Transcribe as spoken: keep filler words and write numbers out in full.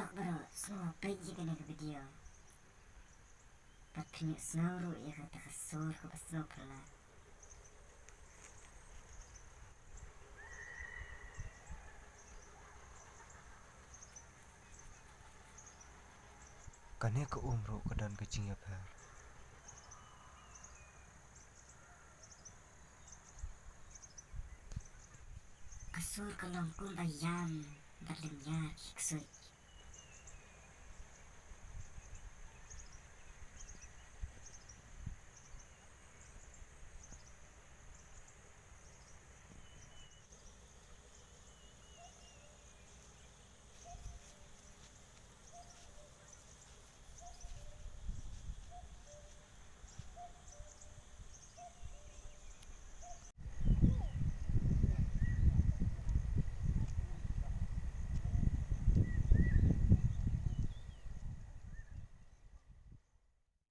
Ko baroh, sngewbha peit ïa kane ka video. Bad phin ïohsngew ruh ïa kata ka sur kaba sngewphylla. Kane ka um ruh ka don ka jingïapher. Ka sur ka long kumba ïam bad lynñiar ki ksuid.